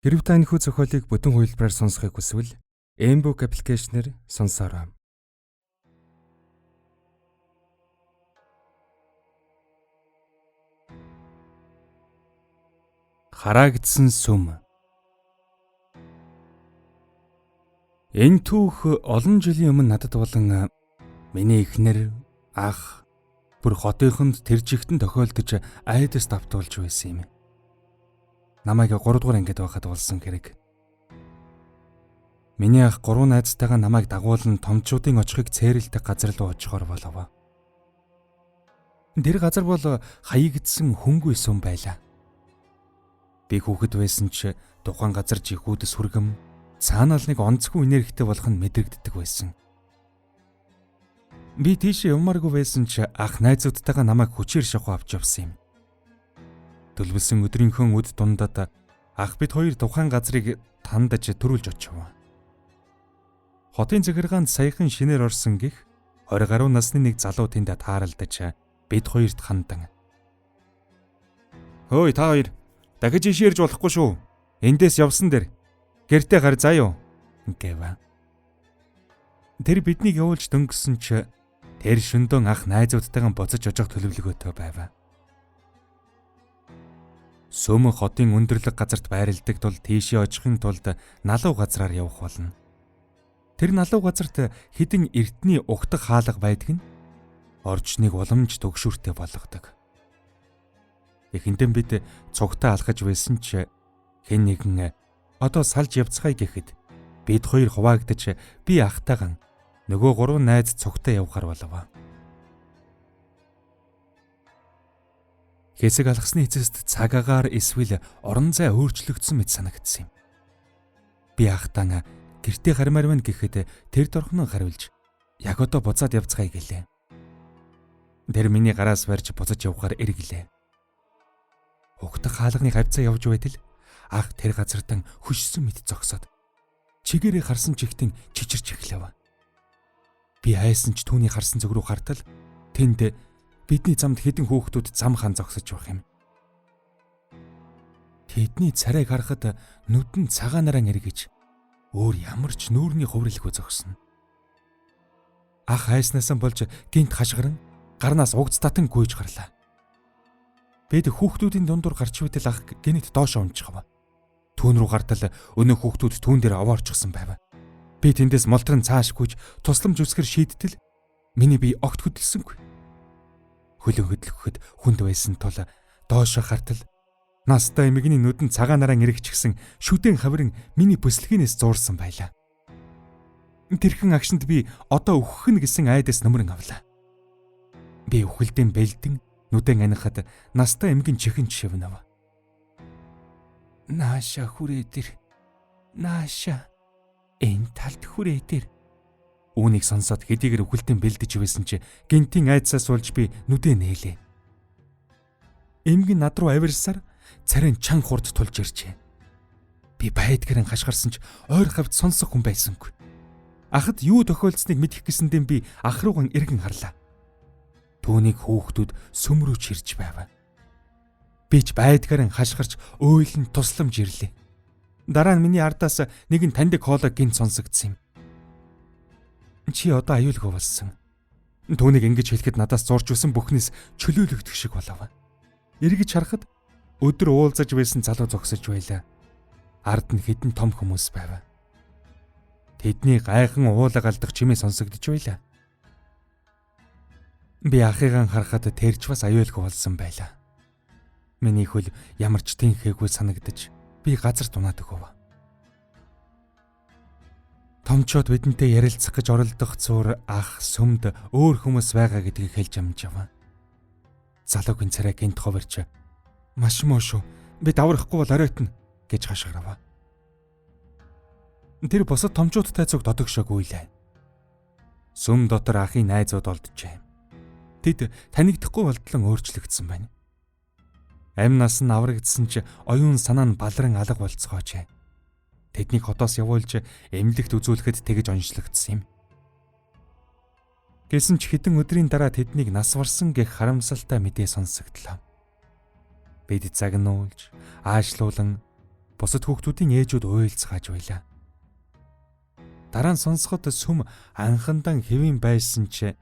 Хэрв та энэхүү зохиолыг бүтэн хувилбараар сонсохыг хүсвэл Mbook аппликейшнээр сонсоорой. Хараагдсан сүм. Энэ түүх олон жилийн өмнө надад болон миний эхнэр, ах, бүр хотынхонд тэр жигтэн тохиолдож айдас давтуулж байсан юм. Намайг 3 дугаар ангид байхад болсон хэрэг. Миний ах 3 найзтайгаа намайг дагуулan томчуудын очихыг цээрэлдэх газар руу очихоор болов. Тэр газар бол хаягдсан хөнгүү сүм байлаа. Би хүүхэд байсан ч тухайн газар жихүүд сүргэм цаанаал нэг онцгүй энергитэй болох нь мэдрэгддэг байсан. Би тийшээ явмааргүй байсан ч ах найзуудтайгаа намайг хүчээр шахуу авч явсан юм. Төлбөлсөн өдрийнхөө үд дундад ах бид хоёр тухайн газрыг тандаж төрүүлж очив. Хотын захиргаанд саяхан шинээр орсон гих 20 гаруй насны нэг залуу тэнд тааралдаж бид хоёрт хандан. "Хөөй та хоёр, дахиж ийшээ ирж болохгүй шүү. Эндээс явсан дээр гэртээ гар заа юу?" гэв. Тэр биднийг явуулж дөнгөсөн ч тэр шөндөн ах найзуудтайгаа буцаж очих төлөвлөгөөтэй байв. Сүм хотын өндөрлөг газарт байрладаг тул тийшээ очихын тулд налуу газраар явах болно. Тэр налуу газарт хэдэн эртний угтах хаалга байдаг нь орчныг уламж төгшүүртэй болгодог. Эхэндээ бид цугтаа алхаж байсан ч хэн нэгэн одоо салж явцгаая гэхэд бид хоёр хуваагдаж би ахтайгаан нөгөө 3 найз цугтаа явахар болов. Хэсэг алхасны эцэст цаг агаар эсвэл орон зай өөрчлөгдсөн мэт санагдсан юм. Би ахтаан гэртээ хармаар байна гэхэд тэр дорхнон хариулж яг одоо буцаад явцгаая гэлээ. Тэр миний гараас барьж буцаж явахаар эргэлээ. Угтах хаалганы хавцаа явж байтал ах тэр газартан хөшсөн мэт зогсоод чигээрээ харсан чигтэн чичирч эхлэв. Би айсан ч түүний харсан зүг рүү хартал тэнд бидний замд хэдэн хүүхдүүд зам хан зогсож байх юм. Тэдний царайг харахад нүд нь цагаанараа эргэж өөр ямар ч нүүрний хувралгүй зогсно. Ах айснаасаа болж гинт хашгиран гарнаас угц татан гүйж гарлаа. Бид хүүхдүүдийн дундуур гарч байтал ах гинт доош унчихав. Түүн рүү гартал өнөө хүүхдүүд түүн дээр овоорчихсон байв. Би тэндээс молтрон цааш гүйж тусламж үсгэр шийдтэл миний бие огт хөдөлсөнгүй. Хөлөн хөдлөхөд хүнд байсан тул доошо хартал настай эмэгний нүдэн цагаанараа эргэчихсэн шүдэн хаврын миний бүслэгнээс зуурсан байлаа. Тэрхэн агшинд би одоо өөхөх нь гэсэн айдас нөмрөн авлаа. Би үхэлдэн бэлдэн нүдэн анихад настай эмгэн чихэн шивнэв. Нааша хүрээ дэр. Нааша энэ талд хүрээ дэр. Үүнийг сонсоод хэдийгээр үхэлдэн бэлдэж байсан чи гинтийн айдсаас болж би нүдээ нээлээ. Эмгэн над руу авирсаар царайн чан хурд тулж иржээ. Би байдгаараа хашгирсан ч ойр хавьд сонсох хүн байсангүй. Ахад юу тохиолдсныг мэдэх гэсэндээ би ах рууган эргэн харлаа. Түүнийг хүүхдүүд сүм рүү чирж байв. Би ч байдгаараа хашгирч уйлан тусламж ирлээ. Дараа нь миний ардаас нэгэн таньдаг хоолой гинт сонсогдсон юм. Чи одоо аюулгүй болсон. Түүнийг ингэж хэлэхэд надаас зурж өсөн бүхнээс чөлөөлөгдөх шиг болов. Эргэж харахад өдөр уулзаж байсан залуу зогсож байлаа. Ард нь хэдэн том хүмүүс байв. Тэдний гайхан уулаг алдах чимээ сонсогдож байлаа. Би ахыгаан харахад тэрч бас аюулгүй болсон байлаа. Миний хөл ямар ч тэнхээгүй санагдаж би газар дунаад өгөв. Томчууд бидэнтэй ярилцах гэж оролдох зур ах сүмд өөр хүмүүс байгаа гэдгийг хэлж амжав. Залуугийн царай гинт ховирч маш муу шүү. Би даврахгүй бол оройтно гэж хашгирав. Тэр бусад томчуудтай зүг додогшоог уйлаа. Сүм дотор ахын найзууд олджээ. Тэд танигдахгүй болдлон өөрчлөгдсөн байна. Амь нас нь аврагдсан ч оюун санаа нь балран алга болцгоожээ. Тэднийг хотоос явуулж эмнэлэгт үзүүлэхэд тэгж онцлогдсон юм. Гэсэн ч хэдэн өдрийн дараа тэднийг нас барсан гэх харамсалтай мэдээ сонсогдлоо. Бид загнуулж, аашлуулан Бусад хүүхдүүдийн ээжүүд уйлцгааж байлаа. Дараа нь сонсоход сүм анхандан хэвийн байсан ч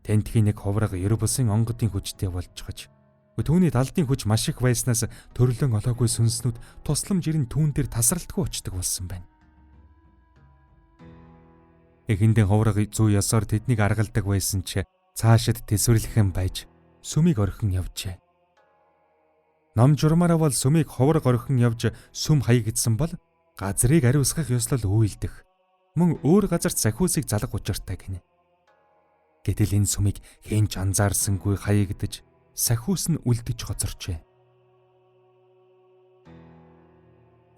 тентхийн нэг ховрог Ерөбөсын онгодын хүчтэй болжгож түүний талдын хүч маш их байснаас төрлөн олоогүй сүнснүүд тусламж ирэн түүн дээр тасралтгүй очдог болсон байна. Эхэндээ ховрог зүй ёсоор тэднийг аргалдаг байсан ч цаашид тэсвэрлэхэн байж сүмийг орхин явжээ. Ном журмаараа бол сүмийг ховрог орхин явж сүм хаягдсан бол газрыг ариусгах ёслол үйлдэх. Мөн өөр газарт сахиусыг залах учиртай гинэ. Гэтэл энэ сүмийг хэн ч анзаарсангүй хаягдаж сахиус нь үлдэж хоцорчээ.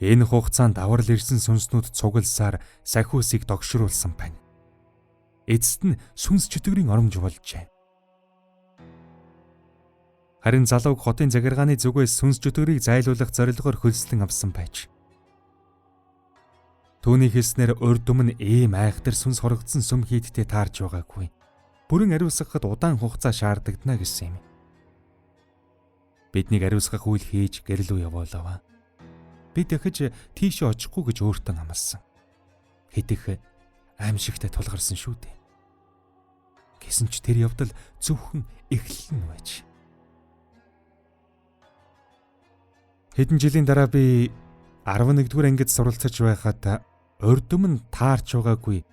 Энэ хугацаанд аврал ирсэн сүнснүүд цугласаар сахиусыг догшруулсан байна. Эцэст нь сүнс чөтгөрийн оромж болжээ. Харин залууг хотын захиргааны зүгээс сүнс чөтгөрийг зайлуулах зорилгоор хөлслөн авсан байж. Түүний хэлснээр урд өмнө ийм айхтар сүнс хорогдсон сүм хийдтэй таарч байгаагүй. Бүрэн ариусгахад удаан хугацаа шаардагдана гэсэн юм. Биднийг ариусгах үйл хийж гэр лүү явуулав. Би дахиж тийшээ очихгүй гэж өөртөө амласан. Хэдих аимшигтай тулгарсан шүү дээ. Гэсэн ч тэр явдал зөвхөн эхлэл нь байж. Хэдэн жилийн дараа би 11-р ангид суралцаж байхад урд өмнө таарч байгаагүй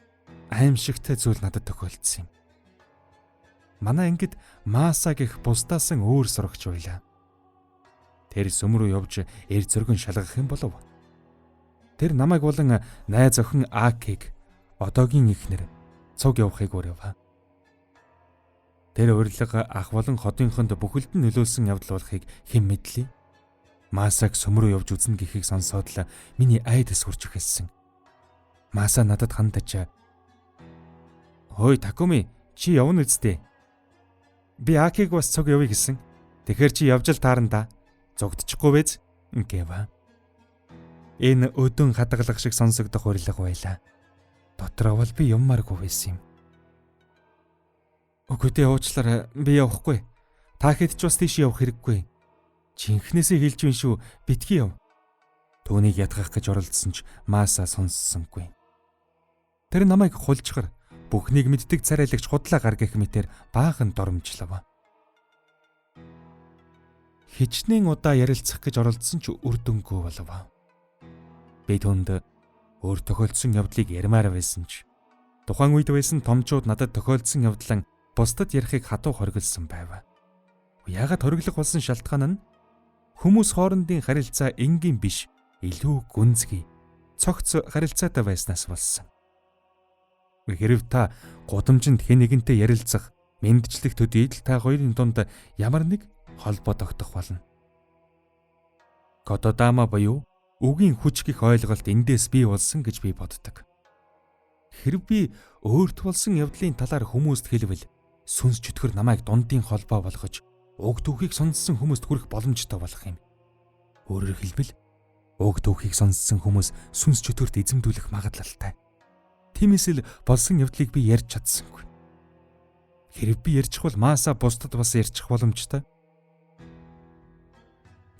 аимшигтай зүйл надад тохиолдсон юм. Манай ангид Маса гэх бусдаасан өөр сурагч байлаа. Тэр сүм рүү явж эр зөргөн шалгах юм болов. Тэр намайг болон найз охин Акиг одоогийн эхнэр цуг явахыг урив. Тэр урилга ах болон хотынхонд бүхэлд нь нөлөөлсөн явдал болохыг хэн мэдлээ? Масаг сүм рүү явж үзнэ гэхийг сонсоод л миний айдас хүрч эхэлсэн. Маса надад хандаж "Хөөе Такуми, чи явна үсттэй. Би Акиг бас цуг явъя гэсэн. Тэгэхээр чи явж л таарна да. Зугдчихгүй биз?" гэв. Энэ өдөн хадгалах шиг сонсогдох урилга байлаа. Дотроо бол би юммааргүй байсан юм. Үгүй дээ, уучлаарай, би явахгүй. Та хэд ч бас тийш явах хэрэггүй. Жинхнээсээ хэлж байна шүү, битгий яв. Түүнийг ятгах гэж оролдсон ч Маса сонссонгүй. Тэр намайг хулжхар бүхнийг мэддэг царайлагч худлаа гар гэх мэтэр баахан доромжлов. Хичнээн удаа ярилцах гэж оролдсон ч үр дүнгүй болов. Би түнд өөр тохиолдсон явдлыг ярмаар байсан ч тухайн үед байсан томчууд надад тохиолдсон явдлан бусдад ярихыг хатуу хориглосон байв. Яагаад хориглох болсон шалтгаан нь хүмүүс хоорондын харилцаа энгийн биш, илүү гүнзгий, цогц харилцаатай байснаас болсон. Хэрв та гудамжинд хэн нэгэнтэй ярилцах, мэндчлэх төдийд л та хоёрын дунд ямар нэг холбоо тогтох болно. Котодама буюу үгийн хүч гэх ойлголт эндээс бий болсон гэж би боддог. Хэрв би өөрт болсон явдлын талаар хүмүүст хэлбэл сүнс чөтгөр намайг дундын холбоо болгож уг түүхийг сонссон хүмүүст хүрэх боломжтой болох юм. Өөрөөр хэлбэл уг түүхийг сонссон хүмүүс сүнс чөтгөрт эзэмдүүлэх магадлалтай. Тиймээс л болсон явдлыг би ярьж чадсангүй. Хэрв би ярьчихвал Маса бусдад бас ярьчих боломжтой.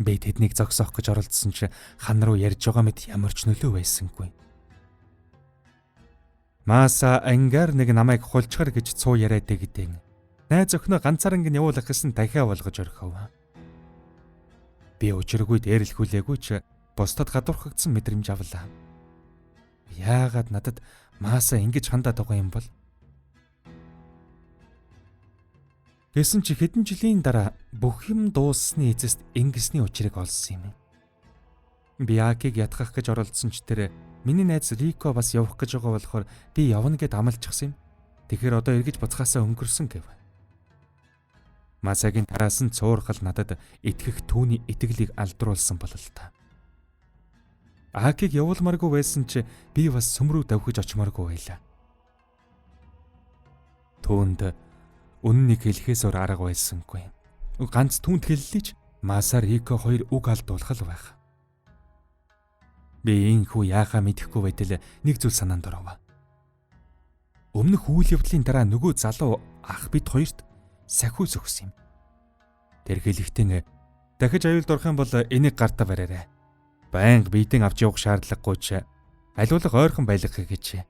Би тэднийг зогсоох гэж оролдсон ч хан руу ярьж байгаа мэт ямар ч нөлөө байсангүй. Маса ангаар нэг намайг хулчгар гэж цуу яриад гэдэг. Найз охиноо ганцаарнг нь явуулах гэсэн дахиа болгож орхив. Би учиргүй дээрлэхүүлээгүй ч бусдад гадуурхагдсан мэдрэмж авлаа. Яагаад надад Маса ингэж хандаад байгаа юм бол? Гэсэн чи хэдэн жилийн дараа бүх юм дууссаны эцэст ингэсний учрыг олсон юм. Би Акиг ятгах гэж оролдсон ч тэр миний найз Рико бас явах гэж байгаа болохоор би явна гэд амлчихсан юм. Тэгэхээр одоо эргэж буцхаасаа өнгөрсөн гэв. Масагийн тараас нь цуурхал надад итгэх түүний итгэлийг алдруулсан болол та. Акиг явуулмааргүй байсан ч би бас сүм рүү давхиж очимооргүй байлаа. Түүнд үнэнийг хэлэхээс өөр арга байсангүй. Ганц түүнд хэллийч Маса Рико хоёр үг алдуулах л байх. Би энхүү яахаа мэдэхгүй байтал нэг зүйл санаанд оров. Өмнөх үйл явдлын дараа нөгөө залуу ах бид хоёрт сахиус өгсөн юм. Тэр хэлэхдээ дахиж аюулд орох юм бол энийг гартаа бариарай. Байнга биедэн авч явах шаардлагагүй ч алиулах ойрхон байлгахыг хичээ.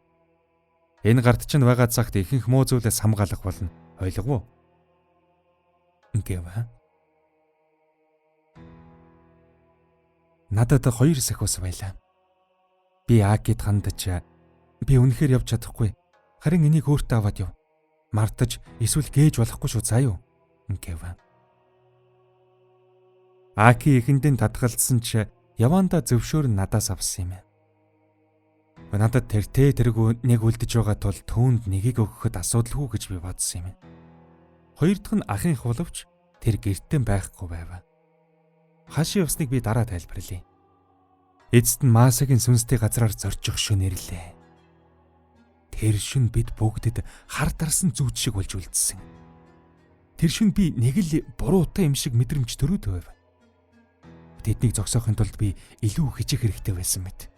Энэ гарт чинь байгаа цагт ихэнх муу зүйлээс хамгаалах болно. Ойлгов уу? Гэв. Надад 2 сахиус байлаа. Би Акид хандаж би үнэхээр явж чадахгүй. Харин энийг өөртөө аваад яв. Мартаж эсвэл гээж болохгүй шүү заа юу? Гэв. Аки эхэндээ татгалцсан ч явандаа зөвшөөр нь надаас авсан юм. Надад тэртээ тэргүй нэг үлдэж байгаа тул түүнд нэгийг өгөхөд асуудалгүй гэж би бодсон юм. Хоёр дахь нь ахын хулвч тэр гэртээ байхгүй байв. Хаашаа явсныг би дараа тайлбарлая. Эцэст нь Масагийн сүнстэй газраар зорчих шөн ирлээ. Тэр шөн бид бүгдэд хар дарсан зүүд шиг болж үлдсэн. Тэр шөн би нэг л буруутай юм шиг мэдрэмж төрөөд байв. Тэднийг зогсоохын тулд би илүү хичээх хэрэгтэй байсан мэт.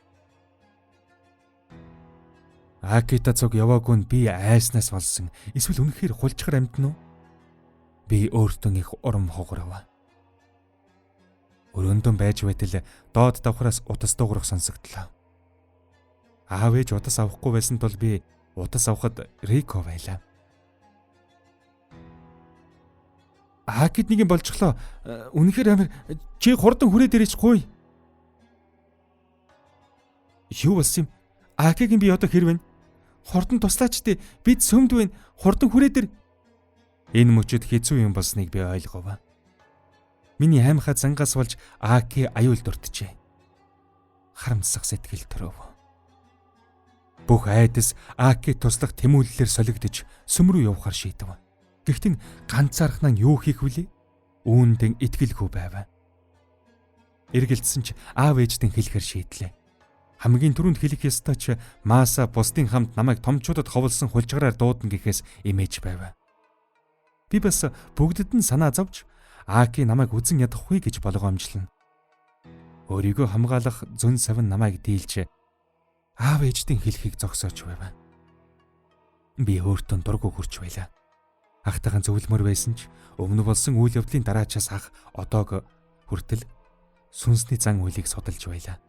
Акита цуг яваагүй нь би айснаас болсон. Эсвэл үнэхээр хулжхар амьтан уу? Би өөртөө их урам хугарав. Өрөөндөн байж байтал доод давхраас утас дуугарах сонсогдлоо. Аав ээж утас авахгүй байсан тул би утас авахад Рико байлаа. Акид нэг юм болчихлоо. Үнэхээр амир чи хурдан хүрээд ирээч гуй. Юу болсон юм? Акигийн би одоо хэр вэ? Хурдан туслаач дээ. Бид сүмд байна. Хурдан хүрээд ир. Энэ мөчөд хэцүү юм болсныг би ойлгов. Миний аймхаа зангаас болж Аки аюул дурджээ. Харамсах сэтгэл төрөв. Бүх айдас Аки туслах тэмүүллээр солигдож сүм рүү явахар шийдэв. Гэхдээ ганцаархнаа юу хийх вүлээ? Үүндэн итгэлгүй байв. Эргэлдсэн ч аав ээждэн хэлэхээр шийдлээ. Хамгийн түрүүнд хэлэх ёстой ч Маса бусдын хамт намайг томчуудад ховлсон хулжгараар дуудана гэхээс эмээж байв. Би бас бүгдэд нь санаа зовж Аки намайг үзен ядахгүй гэж болгоомжлно. Өөрийгөө хамгаалах зөн савн намайг дийлж аав ээждийн хэлхийг зогсоож байв. Би өөртөө дургу хурч байлаа. Ахтайхан зөвлөмөр байсан ч өмнө болсон үйл явдлын дараачаас ах одоог хүртэл сүнсний зан үйлийг судалж байлаа.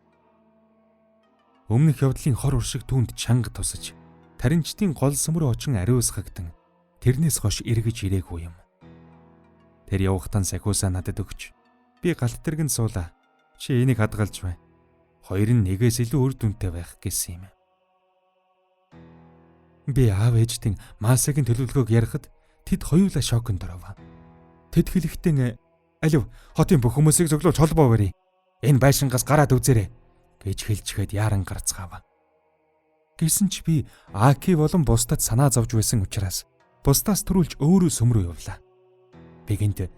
Өмнөх явдлын хор уршиг түүнд чанга тусаж таримчдын гол сүм рүү очин ариусгагдан тэрнээс хойш эргэж ирээгүй юм. Тэр явахтан сахиусаа надад өгч би галт тэргэнд суулаа. Чи энийг хадгалж бай. Хоёр нь нэгээс илүү үр дүнтэй байх гэсэн юм. Би аав ээждэн Масагийн төлөвлөгөөг ярихад тэд хоёулаа шоконд оров. Тэд хэлэхдээ алив хотын бүх хүмүүсийг зөвлөж холбоо барь. Энэ байшингаас гараад үзээрэй гэж хэлчихэд яаран гарцгаав. Гэсэн ч би Аки болон бусдад санаа зовж байсан учраас бусдаас түрүүлж өөрөө сүм рүү явлаа. Би гинт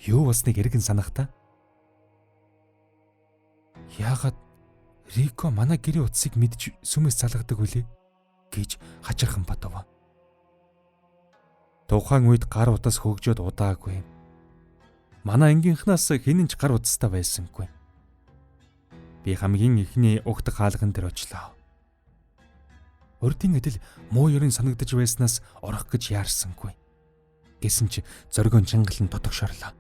юу болсныг эргэн санахдаа яагаад Рико манай гэрийн утсыг мэдж сүмээс залгадаг вүлээ гэж хачирхан бодов. Тухайн үед гар утас хөгжөөд удаагүй. Манай ангийнхнаас хэн ч гар утастай байсангүй. Би хамгийн эхний угтах хаалган дээр очлоо. Урдын адил муу ерэн санагдаж байснаас орох гэж яарсангүй. Гэсэн ч зоригон чангалан дотогшорлоо.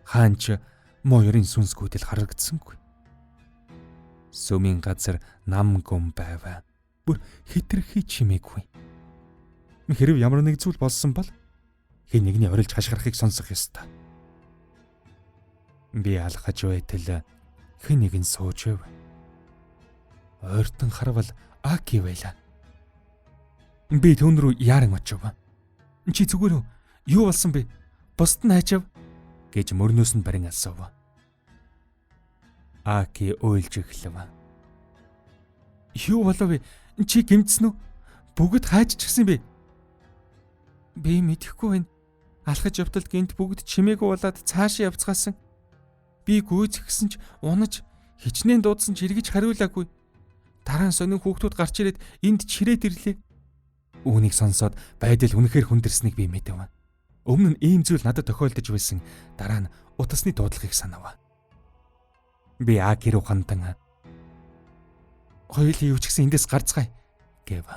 Хаан ч муу ерэн сүнсгүйдэл харагдсангүй. Сүмийн газар нам гүм байв. Бүр хитрхи чимээгүй. Хэрв ямар нэг зүйл болсон бол хэн нэгний орилж хашгирахыг сонсох ёстой. Би алхаж байтал хэн нэгэн сууж байв. Ойртон харвал Аки байлаа. Би түүн рүү яаран очив. Чи зүгээр үү? Юу болсон бэ? Бусд нь хайчав гэж мөрнөөс нь барин асуув. Аки уйлж эхлэв. Юу болов вэ? Чи гэмтсэн үү? Бүгд хайччихсан бэ? Би мэдэхгүй байна. Алхаж явтал гинт бүгд чимээгүй болоод цаашаа явцгаасан. Би гүйцэгсэн ч унаж хичнээн дуудсан ч эргэж хариулаагүй. Дараа нь сонин хүүхдүүд гарч ирээд энд чирээд ирлээ. Үүнийг сонсоод байдал үнэхээр хүндэрснийг би мэдэв. Өмнө нь ийм зүйл надад тохиолдож байсан. Дараа нь утасны дуудлагыг санав. Би Аки руу хандан хоёулын юу ч гэсэн эндээс гарцгаая гэв.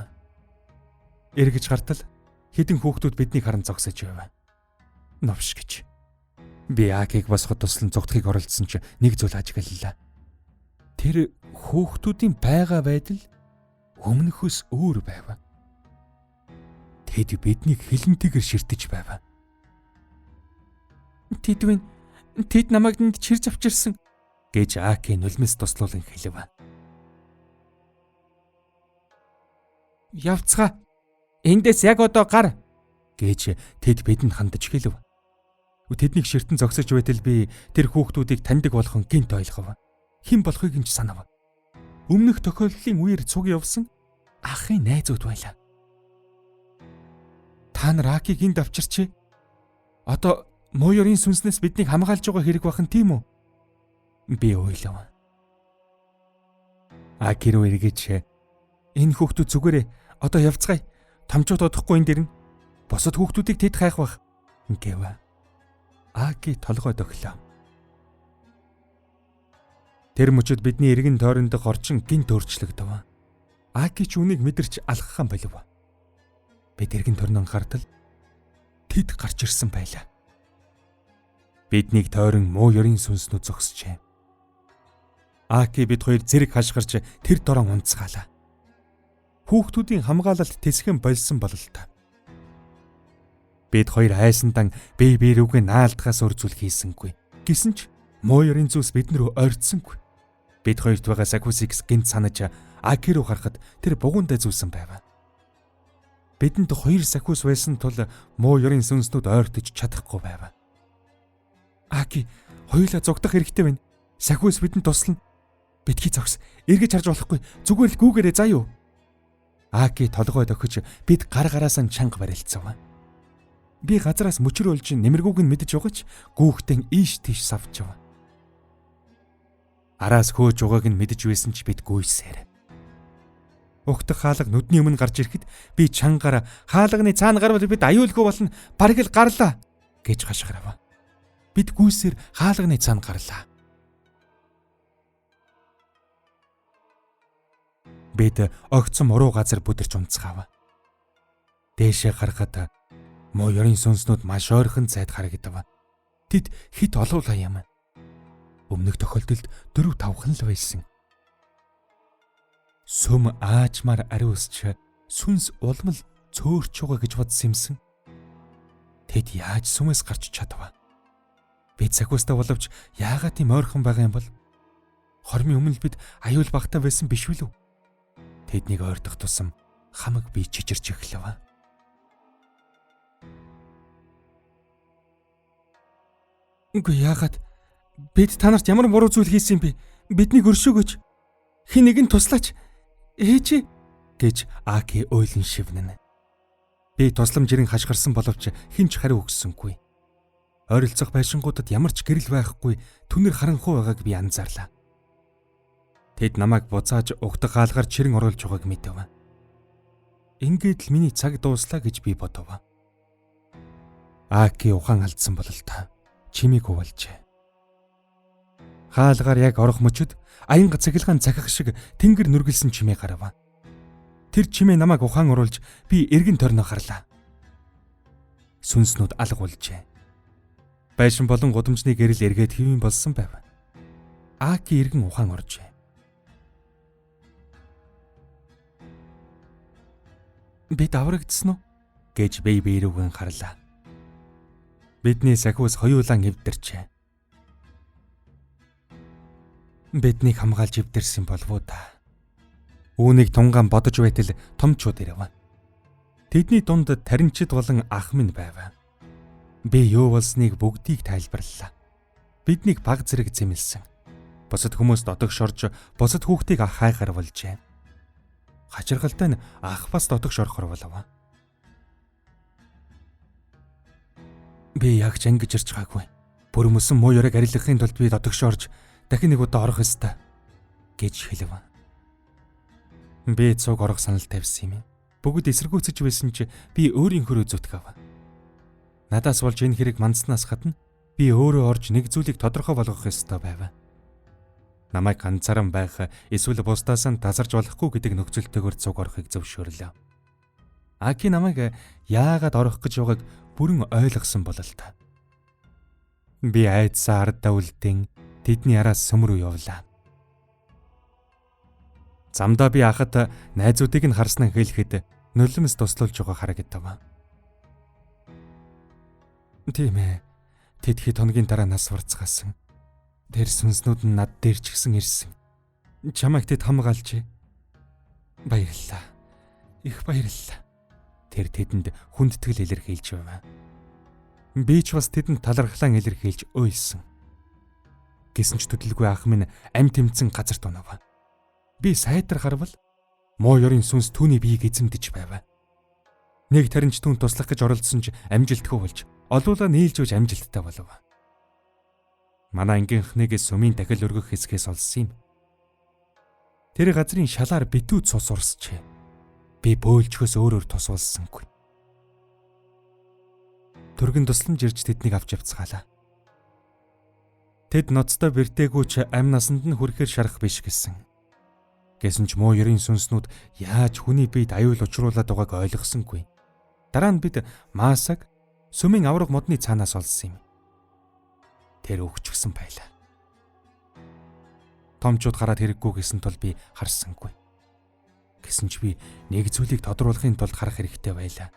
Эргэж гартал хэдэн хүүхдүүд биднийг харан зогсож байв. Новш гэж. Би Акиг босгоход туслан зугтахыг оролдсон ч нэг зүйл ажиглалаа. Тэр хүүхдүүдийн байгаа байдал өмнөхөөс өөр байв. Тэд биднийг хилэнтэйгээр ширтэж байв. Тэд вэн тэд намайг энд чирж авчирсан гэж Аки нулимс туслуулан хэлв. Явцгаа. Эндээс яг одоо гар гэж тэд бидэнд хандаж хэлв. Тэднийг ширтэн зогсож байтал би тэр хүүхдүүдийг таньдаг болгон гинт ойлгов. Хэн болохыг нь ч санав. Өмнөх тохиолдлын үеэр цуг явсан ахын найзууд байлаа. Та нар Акиг энд авчирчээ. Одоо муу ёрын сүнснээс биднийг хамгаалж байгаа хэрэг бахан тийм үү? Би уйлав. Аки руу эргэж энэ хүүхдүүд зүгээрээ одоо явцгаая. Томчууд одохгүй энэ дэр нь. Бусад хүүхдүүдийг тэд хайх бах гэв. Аки толгой дөхлөө. Тэр мөчөд бидний эргэн тойрондох орчин гинт өөрчлөгдөв. Аки ч үнийг мэдэрч алхахаа болов. Бид эргэн тойрнон хартал тэд гарч ирсэн байлаа. Биднийг тойрон муу ёрын сүнснүүд зогсжээ. Аки бид хоёр зэрэг хашгирч тэр дорон унцгаалаа. Хүүхдүүдийн хамгаалалт тэсгэн болсон бололтой. Бид хоёр айсандан бие бие рүүгээ наалдахаас өөр зүйл хийсэнгүй. Гэсэн ч муу ёрын зүйлс бидэн рүү ойртсонгүй. Бид хоёрт байгаа сакусыг гинт санаж Аки руу харахад тэр бугуундай зүүсэн байв. Бидэнд хоёр сакус байсан тул муу ёрын сүнснүүд ойртож чадахгүй байв. Аки, хоёулаа зугтах хэрэгтэй байна. Сакус бидэнд туслана. Битгий зогс. Эргэж харж болохгүй. Зүгээр л гүүгээрээ заа юу. Аки толгой дохиж бид гар гараасаа чанга барилцав. Би газараас мөчөр болж нэмэргүүг нь мэдэж байгаа ч гүүхтэн ийш тийш савчав. Араас хөөж байгааг нь мэдэж байсан ч бид гүйсээр. Угтах хаалга нүдний өмнө гарч ирэхэд би чангаар хаалганы цаана гарвал бид аюулгүй болно. Бараг л гарлаа гэж хашгирав. Бид гүйсээр хаалганы цаана гарлаа. Бид огцом уруу газар бүдэрч унцгаав. Дээшээ гарахад муу ёрын сүнснүүд маш ойрхон зайд харагдав. Тэд хит олуулаа юм. Өмнөх тохиолдолд 4-5хан л байсан. Сүм аажмаар ариусч сүнс улмал цөөрч байгаа гэж бодсон юмсан. Тэд яаж сүмээс гарч чадав? Бид сахиустай боловч яагаад тийм ойрхон байгаа юм бол? Хормын өмнө бид аюул багтаа байсан биш үү? Тэднийг ойртох тусам хамаг би чичирч эхлэв. Үгүй яагаад бид та нарт ямар буруу зүйл хийсэн юм бэ? Биднийг өршөөгөөч. Хэн нэгэн туслаач. Ээжээ гэж Аки уйлан шивнэнэ. Би тусламж ирэн хашгирсан боловч хэн ч хариу өгсөнгүй. Ойролцоох байшингуудад ямар ч гэрэл байхгүй түнэр харанхуй байгааг би анзаарлаа. Тэд намайг буцааж угтах хаалгаар чирэн оруулж байгааг мэдэв. Ингээд л миний цаг дууслаа гэж би бодов. Аки ухаан алдсан бололтой чимээг хуваалжээ. Хаалгаар яг орох мөчөд аянга цахилгаан цахих шиг тэнгэр нүргэлсэн чимээ гарав. Тэр чимээ намайг ухаан оруулж би эргэн тойрноо харлаа. Сүнснүүд алга болжээ. Байшин болон гудамжны гэрэл эргээд хэвийн болсон байв. Аки эргэн ухаан оржээ. Бид аврагдсан уу гэж бие бие рүүгэн харлаа. Бидний сахиус хоёулаан эвдэрчээ. Биднийг хамгаалж эвдэрсэн болов уу та? Үүнийг тунгаан бодож байтал томчууд ирэв. Тэдний дунд таринчид болон ах минь байв. Би юу болсныг бүгдийг тайлбарлалаа. Биднийг баг зэрэг зэмлсэн. Бусад хүмүүс дотогш орж бусад хүүхдийг ах хайхаар болжээ. Хачирхалтай нь ах бас дотогш орохор болов. Би яг ч ангиж ирж байгаагүй. Бүр мөсөн муу ёрыг арилгахын тулд би дотогш орж дахин нэг удаа орох ёстой гэж хэлв. Би цуг орох санал тавьсан юм. Бүгд эсэргүүцэж байсан ч би өөрийнхөө зүтгэв. Надаас болж энэ хэрэг мандснаас гадна би өөрөө орж нэг зүйлийг тодорхой болгох ёстой байв. Намайг ганцааран байх эсвэл бусдаас нь тасарч болохгүй гэдэг нөхцөлтэйгээр цуг орохыг зөвшөөрлөө. Аки намайг яагаад орох гэж байгааг бүрэн ойлгосон бололтой. Би айдсаа ардаа үлдэн тэдний араас сүм рүү явлаа. Замдаа би ахад найзуудыг нь харснаа хэлэхэд нулимс туслуулж байгаа харагдав. Тийм ээ. Тэд хэд хоногийн дараа нас барцгаасан. Тэр сүнснүүд нь над дээр ч гэсэн ирсэн. Чамайг тэд хамгаалжээ. Баярлалаа. Их баярлалаа. Тэр тэдэнд хүндэтгэл илэрхийлж байв. Би ч бас тэдэнд талархлан илэрхийлж уйлсан. Гэсэн ч төдөлгүй ах минь ам тэмцэн газарт унав. Би сайтар харвал муу ёрын сүнс түүний биеийг эзэмдэж байв. Нэг таринч түүн туслах гэж оролдсон ч амжилтгүй болж олуула нийлж үж амжилттай болов. Манай ангийнхныг сүмийн дахил өргөх хэсгээс олсон юм. Тэр газрын шалаар битүү цус урсчээ. Би бөөлжхөөс өөрөөр тусуулсангүй. Түргэн тусламж ирж тэднийг авч явцгаалаа. Тэд ноцтой бэртээгүй ч амь насанд нь хүрэхээр шарах биш гэсэн. Гэсэн ч муу ерийн сүнснүүд яаж хүний биед аюул учруулад байгааг ойлгосонгүй. Дараа нь бид Маасаг сүмийн авраг модны цаанаас олсон юм. Тэр өгчихсөн байлаа. Томчууд гараад хэрэггүй гэсэн тул би харсангүй. Гэсэн ч би нэг зүйлийг тодруулахын тулд харах хэрэгтэй байлаа.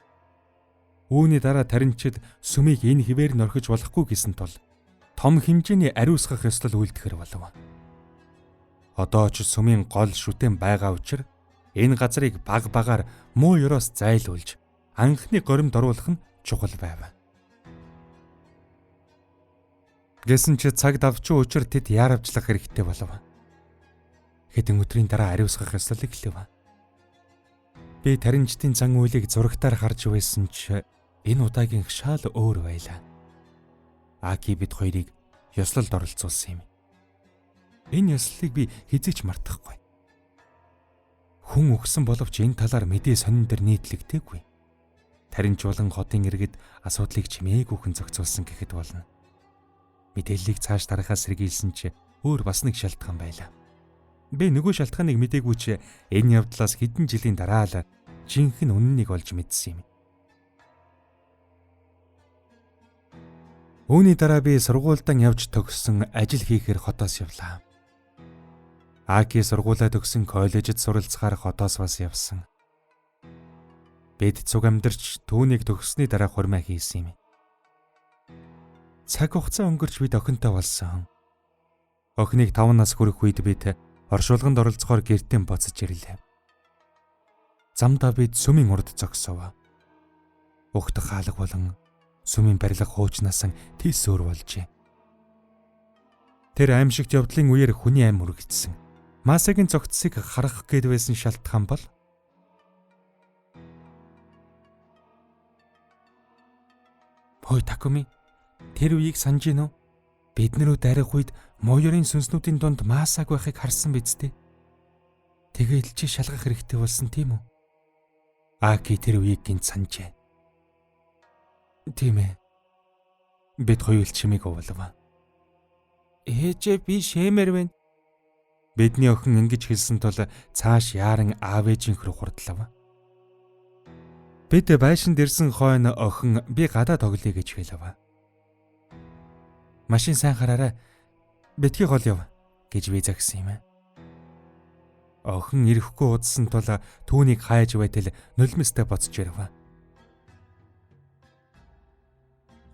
Үүний дараа таринчид сүмийг энэ хിവэр нь орхиж болохгүй гэсэн тул том хэмжээний ариусгах ёслол үйлдэхэр болов. Одоо ч сүмийн гол шүтэн байгаа учир энэ газрыг баг багаар муу ёроос зайлуулж анхны горимд оруулах нь чухал байв. Гэсэн чи цаг давчуу учир тэд яаравчлах хэрэгтэй болов. Хэдэн өдрийн дараа ариусгах ёслол эхлэв. Би таринчдын зан үйлийг зурагтаар харж байсан ч энэ удаагийнх шал өөр байлаа. Аки бид хоёрыг ёслолд оролцуулсан юм. Энэ ёслолыг би хэзээ ч мартахгүй. Хүн өгсөн боловч энэ талаар мэдээ сонин дээр нийтлэгдээгүй. Таринч болон хотын иргэд асуудлыг чимээгүйхэн зохицуулсан гэхэд болно. Мэдээллийг цааш дарахаас сэргийлсэн чи өөр бас нэг шалтгаан байлаа. Би нөгөө шалтгааныг мдээгүй ч энэ явдлаас хэдэн жилийн дараа л жинхэнэ үнэнийг олж мэдсэн юм. Үүний дараа би сургуульдан явж төгссөн ажил хийхээр хотоос явлаа. Аки сургуулаа төгсөн коллежид суралцахаар хотоос бас явсан. Бид цуг амьдарч түүнийг төгссөний дараа хурмаа хийсэн юм. Цаг хугацаа өнгөрч бид охинтой болсон. Охиныг 5 нас хүрэх үед бид оршуулганд оролцохоор гэртээ буцаж ирлээ. Замдаа бид сүмийн урд зогсов. Угтах хаалга болон сүмийн барилга хуучнаас тис өөр болжээ. Тэр аимшигт явдлын үеэр хүний ам үргэлжсэн. Масагийн цогцсыг харах гээд байсан шалтгаан бол Хой Такуми, тэр үеийг санаж гинөө? Бид нэрөө дарих үед Моёрын сүнснүүдийн дунд Масаг байхыг харсан биз дээ. Тэгээд чи шалгах хэрэгтэй болсон тийм үү? Аки тэр үеийг гинт санджээ. Тийм ээ. Бид хоёул чимээг уулав. Ээжээ би шэмээр байна. Бидний охин ингэж хэлсэн тул цааш яаран аав ээжийнх рүү хурдлав. Бид байшинд ирсэн хойно охин би гадаа тоглоё гэж хэлв. Машин сайн хараарай. Битгий гол яв гэж би загсан юм. Охин ирэхгүй удсан тул түүнийг хайж байтал нулимстай боцож ирэв.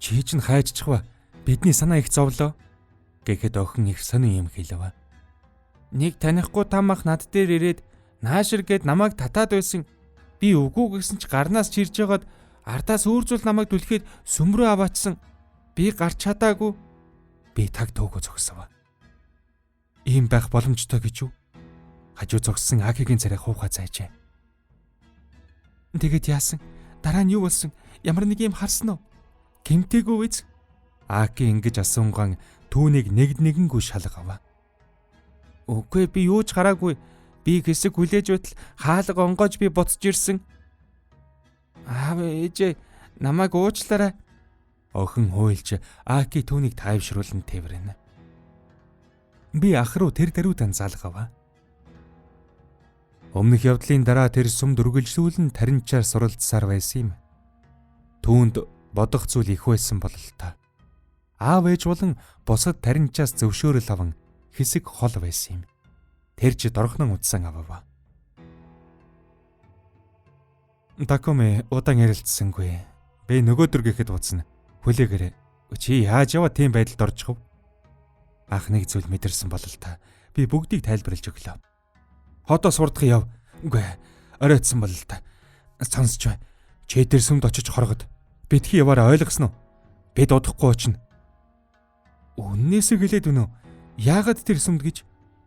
Чи чинь хайжчихва. Бидний санаа их зовлоо гэхэд охин их сонин юм хэлв. Нэг танихгүй там ах над дээр ирээд наашир гээд намайг татаад байсан. Би үгүй гэсэн ч гарнаас чирж жагаад ардаас өөр зүйл намайг түлхээд сүм рүү аваачсан. Би гарч чадаагүй. Би таг төөгөө зогсов. Ийм байх боломжтой гэж юу? Хажуу зогссон Акигийн царай хуухай зайжээ. Тэгээд яасан? Дараа нь юу болсон? Ямар нэг юм харсан уу? Гэмтээгүй биз? Аки ингэж асуунгаан түүнийг нэг нэгэнгүй шалгав. Үгүй би юу ч хараагүй. Би хэсэг хүлээж байтал хаалга онгоож би буцаж ирсэн. Аав ээжээ намайг уучлаарай. Охин хуйлж Аки түүнийг тайвшруулан тэврэнэ. Би ах руу тэр даруйдан залгав. Өмнөх явдлын дараа тэр сүмд үргэлжлүүлэн таринчаар суралцсаар байсан юм. Түүнд бодох зүйл их байсан бололтой. Аав ээж болон бусад таринчаас зөвшөөрөл аван хэсэг хол байсан юм. Тэр ч дорхнон утсан авав. Такуми удаан ярилцсангүй. Би нөгөөдөр гэхэд буцна. Хүлээгээрэй. Чи яаж яваа тийм байдалд орчих вэ? Ах нэг зүйл мэдэрсэн болол та. Би бүгдийг тайлбарлаж өглөө. Хотоос хурдхан яв. Үгүй оройтсан болол та. Сонсч бай. Чи тэр сүмд очиж хоргод. Битгий яваараа ойлгосон уу? Бид удахгүй очино. Үннээсээ гэлээд үнэ. Яагаад тэр сүмд гэж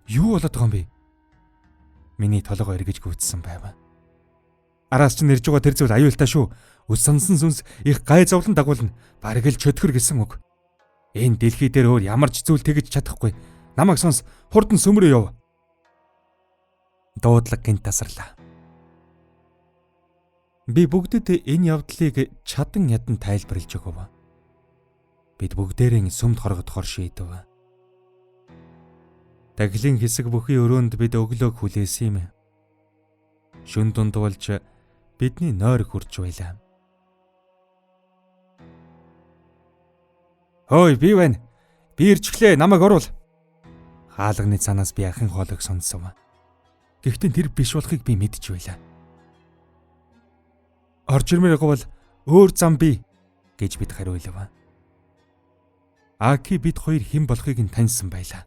юу болоод байгаа юм бэ? Миний толгой эргэж гүйтсэн байв. Араас чинь ирж байгаа тэр зүйл аюултай шүү. Үс сансан сүнс их гай зовлон дагуулна. Бараг л чөтгөр гэсэн үг. Энэ дэлхий дээр өөр ямар ч зүйл тэгж чадахгүй. Намайг сонс, хурдан сүм рүү яв. Дуудлага гинт тасарлаа. Би бүгдэд энэ явдлыг чадан ядан тайлбарлаж өгөв. Бид бүгдээрэн сүмд хоргодохоор шийдэв. Дахлын хэсэг бүхий өрөөнд бид өглөөг хүлээсэн юм. Шүн дунд болж бидний нойр хурж байлаа. Хөөй би байна. Би ирчихлээ, намайг оруул. Хаалганы цаанаас би ахын хоолойг сонсов. Гэхдээ тэр биш болохыг би мэдж байлаа. Орж ирмээр бол өөр зам би гэж бид хариулав. Аки бид хоёр хэн болохыг нь таньсан байлаа.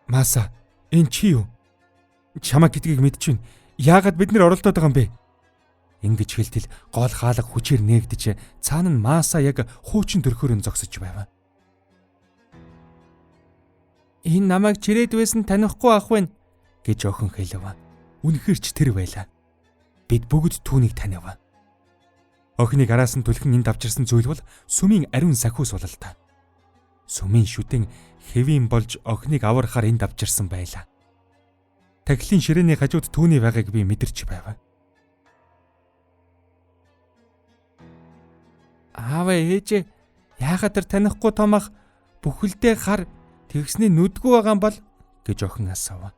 Маса, энэ чи юу? Чамаг гэдгийг мэдэж байна. Яагаад бид нэр оролдоод байгаа юм бэ? Ингэж хэлтэл гол хаалга хүчээр нээгдэж цаана нь Маса яг хуучин төрхөөр нь зогсож байв. Энэ намайг чирээд байсан танихгүй ах вэ гэж охин хэлв. Үнэхээр ч тэр байлаа. Бид бүгд түүнийг танив. Охиныг араас нь түлхэн энд авчирсан зүйл бол сүмийн ариун сахиус бололтой. Сүмийн шүтэн хэвийн болж охиныг аврахаар энд авчирсан байлаа. Тахилын ширээний хажууд түүний байгааг би мэдэрч байв. Аава ээжээ, яагаад тэр танихгүй том ах бүхэлдээ хар тэгсний нүдгүй байгаа юм бол гэж охин асуув.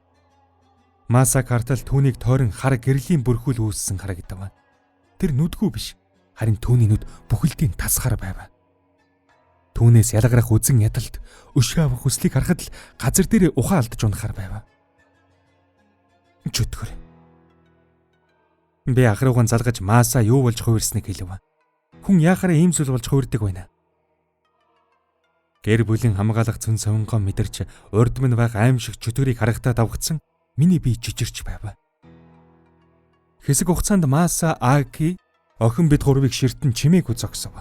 Маса картал түүнийг тойрон хар гэрлийн бүрхүүл үүссэн харагдав. Тэр нүдгүй биш, харин түүний нүд бүхэлдийн тасхар байв. Түүнээс ялгарах үзэн ядалт, өшөө авах хүслийг харахад л газар дээр ухаан алдаж унахаар байв. Чөтгөр. Би ах руугаан залгаж Маса юу болж хувирсныг хэлв. Хүн яхаараа ийм зүйл болж хувирдаг байна. Гэр бүлийн хамгаалах цэн совингоо мэдэрч урд минь байх аимшиг чөтгөрийг харахтаа давгцсан миний бие жижирч байв. Хэсэг хугацаанд Маса, Аки охин бид гурвыг ширтэн чимээгүй зогсов.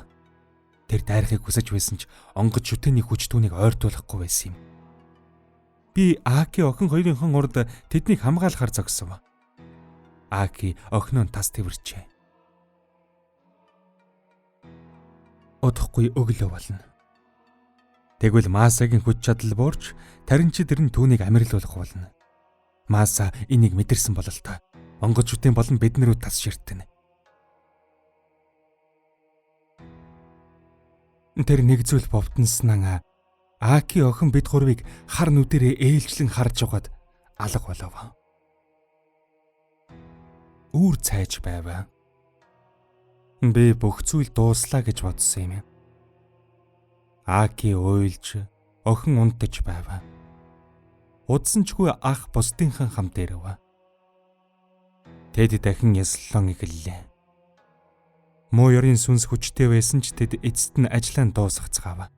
Тэр дайрахыг хүсэж байсан ч онгоц шүтээний хүч түүнийг ойртуулахгүй байсан юм. Би Аки охин хоёрынхон урд тэднийг хамгаалахар зогсов. Аки охиноо тас тэрвэрчээ. Удахгүй өглөө болно. Тэгвэл Масагийн хүч чадал буурч таринчид тэр нь түүнийг амарлуулах болно. Маса энийг мэдэрсэн бололтой. Онгоц шүтэн болон бидний рүү тас ширтэнэ. Тэр нэг зүйл бовтонснаа Аки охин бид гурвыг хар нүдэрээ ээлжлэн харж байгаад алга болов. Үүр цайж байв. Би бүх зүйл дууслаа гэж бодсон юм. Аки уйлж, охин унтаж байв. Удсан чгүй ах бусдынхан хамт ирэв. Тэд дахин яслан эхэллээ. Муу ёрын сүнс хүчтэй байсан ч тэд эцэст нь ажлаа дуусгацгаав.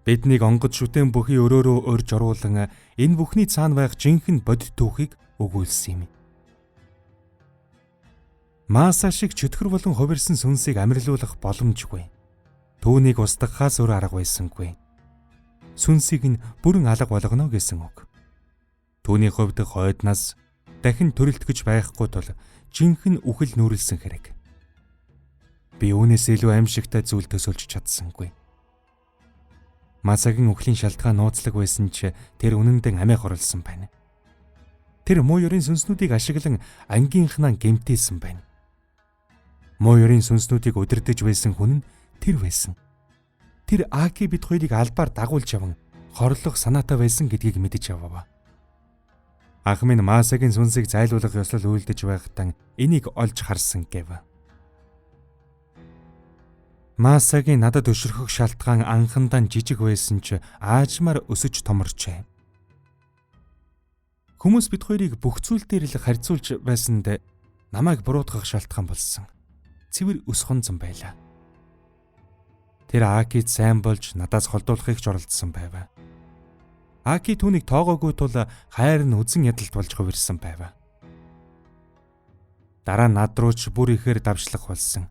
Биднийг онгод шүтэн бүхий өрөөрөө урьж оруулан энэ бүхний цаана байх жинхэнэ бодит түүхийг өгүүлсэн юм. Маса шиг чөтгөр болон хувирсан сүнсийг амарлуулах боломжгүй. Түүнийг устгахаас өөр арга байсангүй. Сүнсийг нь бүрэн алга болгоно гэсэн үг. Түүний хувьд хойднаас дахин төрөлтгөж байхгүй тул жинхэнэ үхэл нүүрэлсэн хэрэг. Би үүнээс илүү аимшигтай зүйл төсөөлж чадсангүй. Масагийн үхлийн шалтгаан нууцлаг байсан ч тэр үнэндээ амиа хорлсон байна. Тэр муу ёрын сүнснүүдийг ашиглан ангийнхнаа гэмтээсэн байна. Муу ёрын сүнснүүдийг удирдах байсан хүн нь тэр байсан. Тэр Аки бид хоёрыг албаар дагуулж яван хорлох санаатай байсан гэдгийг мэдэж явав. Ах минь Масагийн сүнсийг зайлуулах ёслол үйлдэж байхдаа энийг олж харсан гэв. Масагийн надад өшөрхөх шалтгаан анхандаа жижиг байсан ч аажмаар өсөж томорчээ. Хүмүүс бид хоёрыг бүх зүйл дээр л харьцуулж байсанд намайг буруутгах шалтгаан болсон. Цэвэр өс хонзон байлаа. Тэр Акид сайн болж надаас холдуулахыг ч оролдсон байв. Аки түүнийг тоогоогүй тул хайр нь үзэн ядалт болж хувирсан байв. Дараа нь над руу ч бүр ихээр давшлах болсон.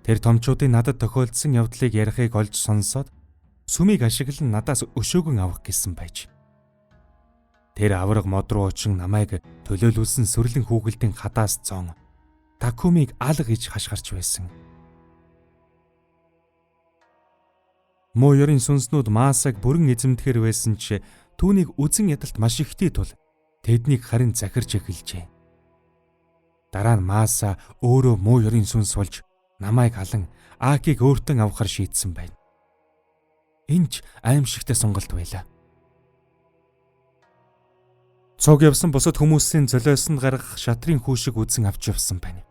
Тэр томчуудын надад тохиолдсон явдлыг ярихыг олж сонсоод сүмийг ашиглан надаас өшөөгөн авах гэсэн байж. Тэр авраг мод руу очин намайг төлөөлүүлсэн сүрлэн хүүгэлдэн хадаас зоон Такумиг алга хийж хашгирч байсан. Муу ёрын сүнснүүд Маасаг бүрэн эзэмдэхэр байсан ч түүнийг үзэн ядалт маш ихтэй тул тэднийг харин захирч эхэлжээ. Дараа нь Мааса өөрөө муу ёрын сүнс болж намайг алан Акиг өөртөө авахар шийдсэн байна. Энэ ч аимшигтай сонголт байлаа. Цуг явсан бусад хүмүүсийн золиос нь гаргах шатрын хүүшиг үзэн авч явсан байна.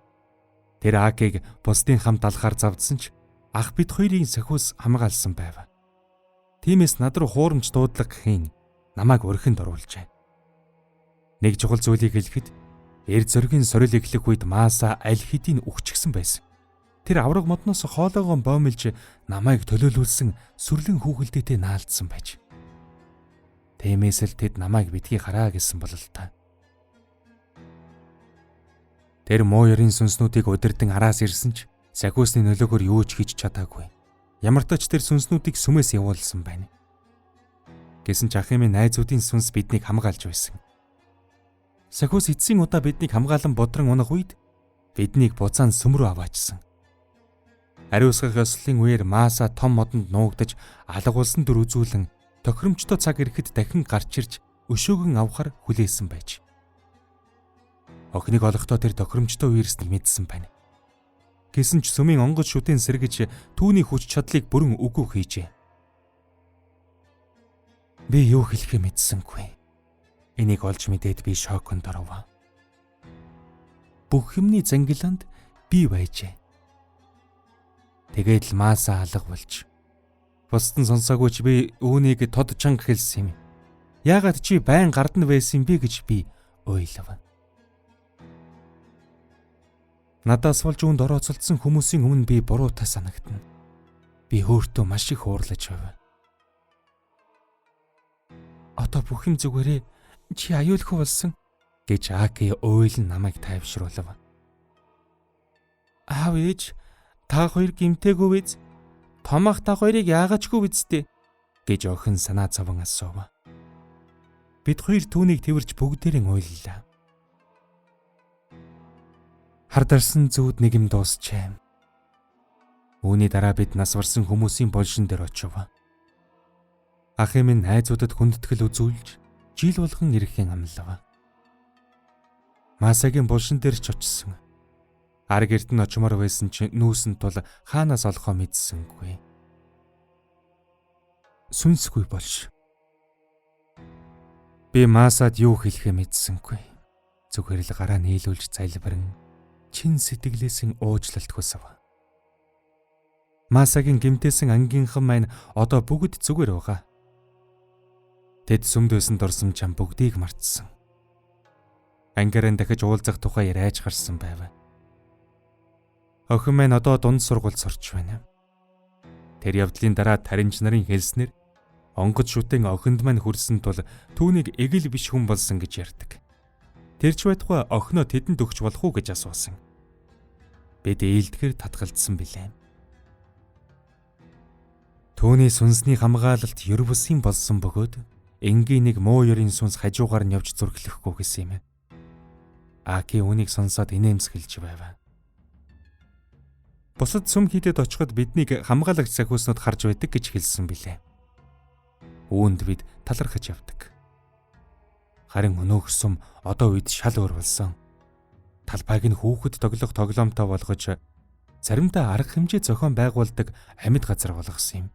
Тэр Акиг бусдын хамт алхаар завдсан ч ах бид хоёрын сахиус хамгаалсан байв. Тиймээс над руу хуурамч дуудлага хийн намайг өрхөнд оруулжээ. Нэг чухал зүйлийг хэлэхэд эр зөргийн сорил эхлэх үед Мааса аль хэдийн үхчихсэн байсан. Тэр авраг модноос хоолоогоо боомилж намайг төлөөлүүлсэн сүрлэн хүүхэлдээтэй наалдсан байж. Тиймээс л тэд намайг битгий хараа гэсэн бололтой. Тэр муу ёрын сүнснүүдийг удирдан араас ирсэн ч сахиусны нөлөөгөөр юу ч хийж чадаагүй. Ямар ч тэр сүнснүүдийг сүмээс явуулсан байна. Гэсэн ч ахын минь найзуудын сүнс биднийг хамгаалж байсан. Сахиус эцсийн удаа биднийг хамгаалан бодрон унах үед биднийг буцаан сүм рүү аваачсан. Ариусгах ёслолын үеэр Мааса том модонд нуугдаж алгуулсан дүр үзүүлэн тохиромжтой цаг ирэхэд дахин гарч ирж өшөөгөн авахар хүлээсэн байж. Охиныг олохдоо тэр тохиромжтой үерснийг мэдсэн байна. Гэсэн ч сүмийн онгоц шүтэн сэргэж түүний хүч чадлыг бүрэн үгүй хийжээ. Би юу хэлэхээ мэдсэнгүй. Энийг олж мэдээд би шоконд оров. Бүх юмны зангилаанд би байжээ. Тэгээд л Мааса алга болж. Бусд нь сонсоогүй ч би үүнийг тод чанга хэлсэн юм. Яагаад чи байн гардна байсан бэ гэж би уйлав. Надаас болж үүнд орооцолдсон хүмүүсийн өмнө би буруутай санагдана. Би өөртөө маш их уурлаж байв. Одоо бүх юм зүгээрээ чи аюулгүй болсон гэж Аки уйлан намайг тайвшруулав. Аав ээж та хоёр гимтээгүй биз? Том ах та хоёрыг яагаачгүй биз дээ гэж охин санаа зовон асуув. Бид хоёр түүнийг тэрвэрч бүгдээрэн уйллаа. Хардарсан зүуд нэг юм дуусчээ. Үүний дараа бид нас барсан хүмүүсийн болшин дээр очив. Ахын минь найзуудад хүндэтгэл үзүүлж жил болгон ирэхэн амлав. Масагийн булшин дээр ч очсон. Ар герт нь очимоор байсан чинь нүүсэн тул хаанаас олохоо мэдсэнгүй. Сүнсгүй болж. Би Масад юу хэлэхээ мэдсэнгүй. Зүгээр л гараа нийлүүлж залбирэн чин сэтгэлээсэн уучлалт хүсв. Масагийн гимтээсэн ангийнхан маань одоо бүгд зүгээр байгаа. Тэд сүмд байсан дурсамж чам бүгдийг мартсан. Ангиараа дахиж уулзах тухай яриач гарсан байв. Охин маань одоо дунд сургуульд сурч байна. Тэр явдлын дараа таринч нарын хэлснээр онгоц шүтэн охинд маань хүрсэн тул түүнийг эгэл биш хүн болсон гэж ярьдаг. Тэр ч байтугай охиноо тэдэнд өгч болох уу гэж асуусан. Бид ээлдэхэр татгалзсан билээ. Түүний сүнсний хамгаалалт ер бусын болсон бөгөөд энгийн нэг муу ерийн сүнс хажуугаар нь явж зүрхлэхгүй гэсэн юм. Аки үүнийг сонсоод инээмсэглэж байв. Бусад сүм хийдэд очиход биднийг хамгаалагч сахиуснууд харж байдаг гэж хэлсэн билээ. Үүнд бид талархаж явдаг. Харин өнөөх сүм одоо үед шал өөр болсон. Талбайг нь хүүхэд тоглох тоглоомтой болгож заримдаа арга хэмжээ зохион байгуулдаг амьд газар болгосон юм.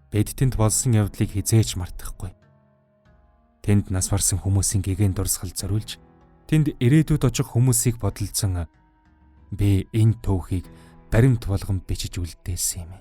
Бид тэнд болсон явдлыг хизээж мартахгүй. Тэнд нас барсан хүмүүсийн гэгээн дурсгал зориулж тэнд ирээдүйд очих хүмүүсийг бодолцсон би энэ түүхийг баримт болгон бичиж үлдээсэн юм.